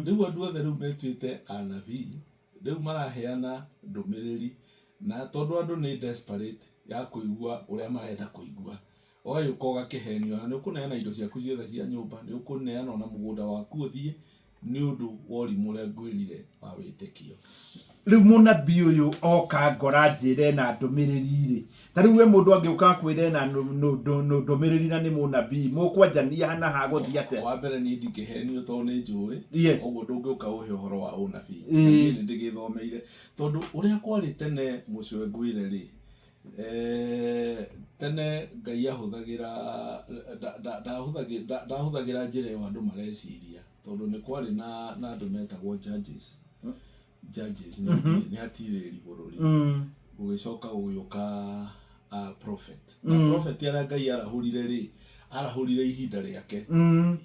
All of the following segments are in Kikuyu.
Rĩu andũ othe rĩu metuĩte anabii, rĩu maraheana ndũmĩrĩri, na tondũ andũ nĩ desperate ya kũigua ũrĩa marenda kũigua, ũgagĩũka ũgakĩhenio, na nĩ ũkũneana indo ciaku ciothe cia nyũmba, nĩ ũkũneana ona mũgũnda waku ũthiĩ, nĩ ũndũ wa ũrimũ ũrĩa ngwĩrire wa wĩtĩkio. Rĩu mũnabii ũyũ oka ngora njĩre na ndũmĩrĩri rĩ, ta rĩu we mũndũ angĩũka akwĩre na ndũmĩrĩri na nĩ mũnabii, mũkwanjania na hagũthiĩ atĩa? Wa mbere niĩ ndingĩhenio tondũ nĩ njũĩ. Ũguo ndũngĩũka ũhe ũhoro wa ũnabii. Niĩ nĩ ndĩgĩthomeire. Tondũ ũrĩa kwarĩ tene mũcwe ngwĩre rĩ, tene Ngai ahũthagĩra ndahũthagĩra njĩra ĩyo andũ mareciria. Tondũ nĩ kwarĩ na andũ metagwo judges. Judges nĩ nĩ atirĩrĩri bũrũri. Gũgĩcoka gũgĩũka prophet. Na prophet arĩa Ngai arahũrire rĩ, arahũrire ihinda rĩake.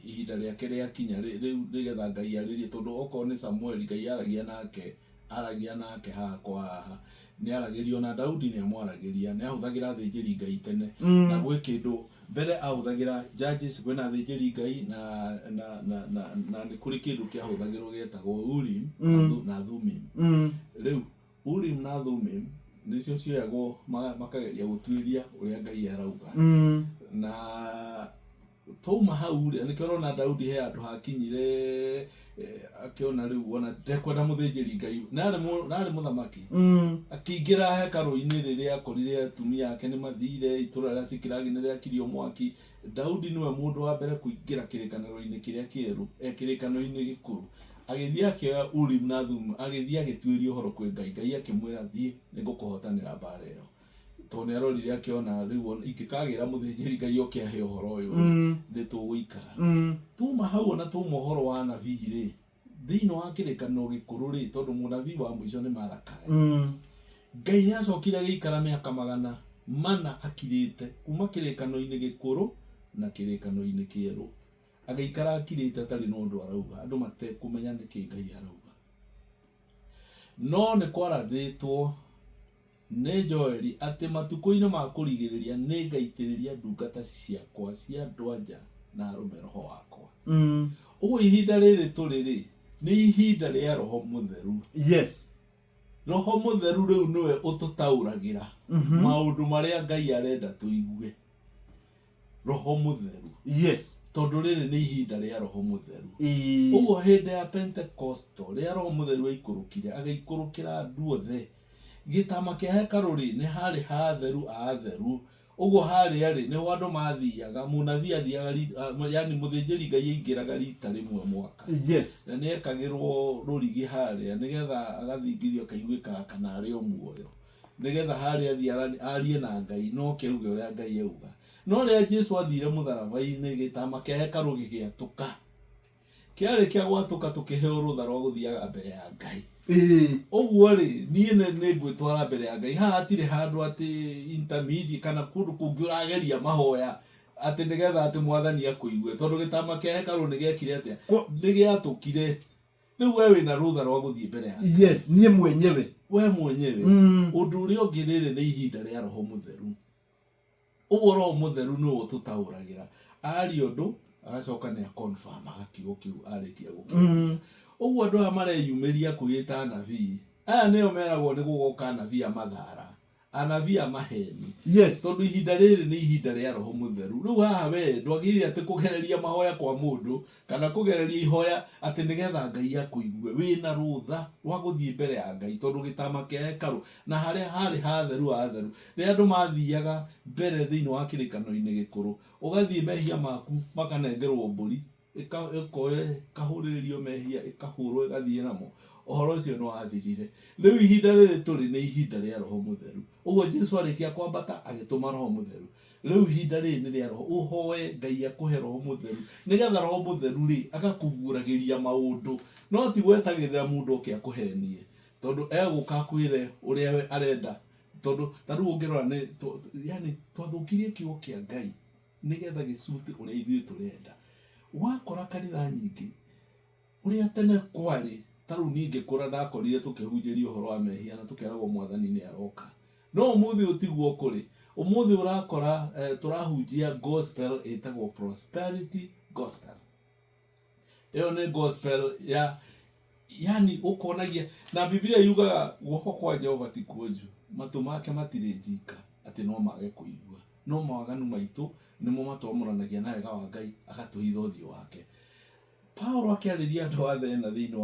Ihinda rĩake rĩakinya rĩu nĩgetha Ngai arĩrie tondũ okorwo nĩ Samueli Ngai aragia nake, aragia nake haha kwa haha. Nĩ aragĩria ona Daudi nĩ amwaragĩria. Nĩ ahũthagĩra athĩnjĩri Ngai tene. Na gwĩ kĩndũ Mbere ahũthagĩra judges, kwĩna athĩnjĩri Ngai na na na na na nĩ kũrĩ kĩndũ kĩahũthagĩrwo gĩetagwo Urim na na Thummim. Rĩu Urim na Thummim nĩcio cioyagwo makageria gũtuĩria ũrĩa Ngai arauga. Na twauma hau rĩ, nĩkĩo ũrona Daudi he handũ hakinyire akĩona rĩu ona ndekwenda mũthĩnjĩri Ngai na arĩ mũthamaki. Akĩingĩra hekarũ-inĩ rĩrĩa akorire atumia ake nĩ mathiire, itũũra rĩa Zikilagi nĩ rĩakirio mwaki. Daudi nĩwe mũndũ wa mbere kũingĩra kĩrĩkanĩro-inĩ kĩrĩa kĩerũ, kĩrĩkanĩro-inĩ gĩkũrũ. Agĩthiĩ akĩoya Urim na Thummim, agĩthiĩ agĩtuĩria ũhoro kwĩ Ngai. Ngai akĩmwĩra, thiĩ, nĩ ngũkũhotanĩra mbaara ĩyo. Tondũ nĩ arorire akĩona rĩu ona ingĩkagĩra mũthĩnjĩri Ngai oke ahe ũhoro ũyũ rĩ, nĩ tũgũikara. Tuma hau ona twauma ũhoro wa anabii rĩ, Thĩinĩ wa kĩrĩkanĩro gĩkũrũ-rĩ, tondũ mũnabii wa mũico nĩ Malakai, Ngai nĩ acokire agĩikara mĩaka 400 akirĩte, kuma kĩrĩkanĩro-inĩ gĩkũrũ na kĩrĩkanĩro-inĩ kĩerũ. Agĩikara akirĩte atarĩ na ũndũ arauga, andũ matekũmenya nĩkĩ Ngai arauga. No nĩ kwarathĩtwo Nĩ Joeli, atĩ matukũ-inĩ ma kũrigĩrĩria nĩngaitĩrĩria ndungata ciakwa cia andũ-a-nja na arũme Roho wakwa. Ũguo ihinda rĩrĩ tũrĩ-rĩ, nĩ ihinda rĩa Roho Mũtheru. Roho Mũtheru rĩu nĩwe ũtũtaũragĩra maũndũ marĩa Ngai arenda tũigue. Roho Mũtheru. Tondũ rĩrĩ nĩ ihinda rĩa Roho Mũtheru. Ũguo hĩndĩ ya Pentecostal, rĩrĩa Roho Mũtheru aikũrũkire, agĩikũrũkĩra andũ othe. Gĩtama kĩa hekarũ-rĩ, nĩ harĩ ha atheru a atheru. Ũguo harĩa-rĩ, nĩho andũ mathiaga, mũnabii athiaga yani mũthĩnjĩri Ngai aingĩraga rita rĩmwe mwaka. Na nĩ ekagĩrwo rũrigi harĩa, nĩgetha agathingithio akaiguĩkaga kana arĩ o muoyo. Nĩgetha harĩa athiĩ arie na Ngai, na oke auge ũrĩa Ngai auga. No rĩrĩa Jesu athire mũtharaba-inĩ, gĩtama kĩa hekarũ gĩgĩatũka. Kĩarĩkia gwatũka tũkĩheo rũtha rwa gũthiaga mbere ya Ngai. Ũguo-rĩ, niĩ nĩ ngwĩtwara mbere ya Ngai. Haha hatirĩ handũ atĩ intermediate kana kũndũ kũngĩ ũrageria mahoya atĩ nĩgetha atĩ Mwathani akũigue. Tondũ gĩtama kĩa hekarũ nĩ gĩekire atĩa? Nĩ gĩatũkire. Rĩu we wĩna rũtha rwa gũthiĩ mbere ya Ngai. Yes, niĩ mwenyewe. We mwenyewe. Ũndũ ũrĩa ũngĩ rĩrĩ nĩ ihinda rĩa Roho Mũtheru. Ũguo Roho Mũtheru nĩwe ũtũtaũragĩra. Aria ũndũ, agacoka nĩ a confirm aga kiugo kĩu arĩkia gũkĩaria. Ũguo andũ aya mareyumĩria kwĩĩta anabii, aya nĩo meragwo nĩ gũgoka anabii a mathara. Anabii a maheeni. Tondũ ihinda rĩrĩ nĩ ihinda rĩa Roho Mũtheru. Rĩu haha wee ndwagĩrĩire atĩ kũgereria mahoya kwa mũndũ, kana kũgereria ihoya atĩ nĩgetha Ngai akũigue. Wĩna rũtha rwa gũthiĩ mbere ya Ngai tondũ gĩtama kĩa hekarũ na harĩa harĩ hatheru ha hatheru, rĩrĩa andũ mathiaga mbere thĩinĩ wa kĩrĩkanĩro-inĩ gĩkũrũ, ũgathiĩ mehia maku makanengerwo mbũri, ĩkoya ĩkahũrĩrĩrio mehia, ĩkahũrwo ĩgathiĩ namo, ũhoro ũcio nĩ wathirire. Rĩu ihinda rĩrĩ tũrĩ nĩ ihinda rĩa Roho Mũtheru. Ũguo Jesu arĩkia kwambata agĩtũma Roho Mũtheru. Rĩu ihinda rĩrĩ nĩ rĩa Roho. Ũhoe Ngai akũhe Roho Mũtheru, nĩgetha Roho Mũtheru rĩ, agakũguũragĩria maũndũ. No ti gwetagĩrĩra mũndũ oke akũhenie, tondũ egũka akwĩre ũrĩa we arenda. Tondũ ta rĩu ũngĩrora nĩ, yani twathũkirie kiugo kĩa Ngai nĩgetha gĩsuit ũrĩa ithuĩ tũrenda. Wakora kanitha nyingĩ ũrĩa tene kwarĩ, ta rĩu niĩ ngĩkũra ndakorire tũkĩhunjĩrio ũhoro wa mehia na tũkeragwo mwathani nĩ aroka. No ũmũthĩ ũyũ tiguo kũrĩ. Ũmũthĩ ũrakora tũrahunjia gospel ĩtagwo prosperity gospel. Ĩyo nĩ gospel ya yani ũkonagia na Biblia yugaga guoko kwa Jehova ti kuonju, matũ make matirĩ njika atĩ no mage kũigua, no mawaganu maitũ nĩmo matwamũranagia na wega wa Ngai agatũhitha ũthiũ wake. Paulo akĩarĩria andũ a Athena thĩinĩ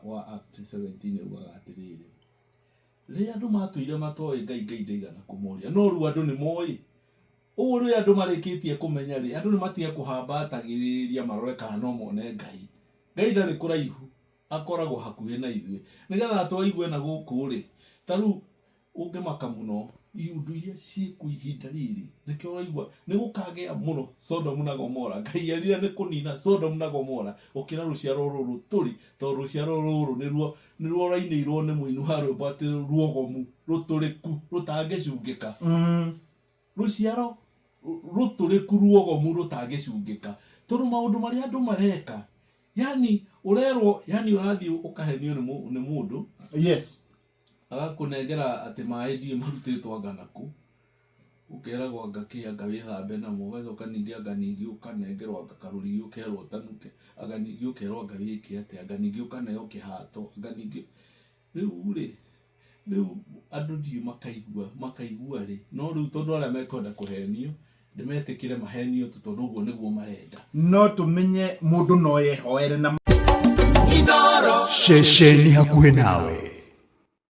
wa Act 17 augaga atĩrĩrĩ, rĩrĩa andũ matũire matoĩ Ngai, Ngai ndaigana kũmoria, no rĩu andũ nĩ moĩ. Ũguo rĩrĩa andũ marĩkĩtie kũmenya rĩ, andũ nĩ matige kũhambatagĩrĩria marore kana no mone Ngai. Ngai ndarĩ kũraihu, akoragwo hakuhĩ na ithuĩ. Nĩgetha twaigue na gũkũ rĩ, ta rĩu ũngĩmaka mũno iũndũ iria ciĩkuo ihinda rĩrĩ, nĩkĩo ũraigua nĩ gũkagĩa mũno Sodomu na Gomora. Ngai erire nĩ kũnina Sodomu na Gomora gũkĩra rũciaro rũrũ tũrĩ, tondũ rũciaro rũrũ nĩruo nĩruo rwainĩirwo nĩ mũini wa rwĩmbo atĩ ruogomu rũtũrĩku rũtangĩcungĩka. Rũciaro rũtũrĩku ruogomu rũtangĩcungĩka, tondũ maũndũ marĩa andũ mareka, yani ũrerwo, yani ũrathiĩ ũkahenio nĩ mũndũ. Agakũnengera atĩ maĩ ndiũĩ marutĩtwo anga nakũ, ũkeragwo anga kĩ anga wĩthambe namo, ũgacoka ningĩ anga ningĩ ũkanengerwo anga karũrigi ũkerwo ũtanuke, anga ningĩ ũkerwo anga wĩke atĩa, anga ningĩ ũkaneo kĩhato, anga ningĩ, rĩu rĩ, rĩu andũ ndiũĩ makaigua, makaigua rĩ, no rĩu tondũ arĩa mekwenda kũhenio, nĩ metĩkĩre mahenio tu tondũ ũguo nĩguo marenda. No tũmenye mũndũ no ehoere na Ceceni hakuhĩ nawe.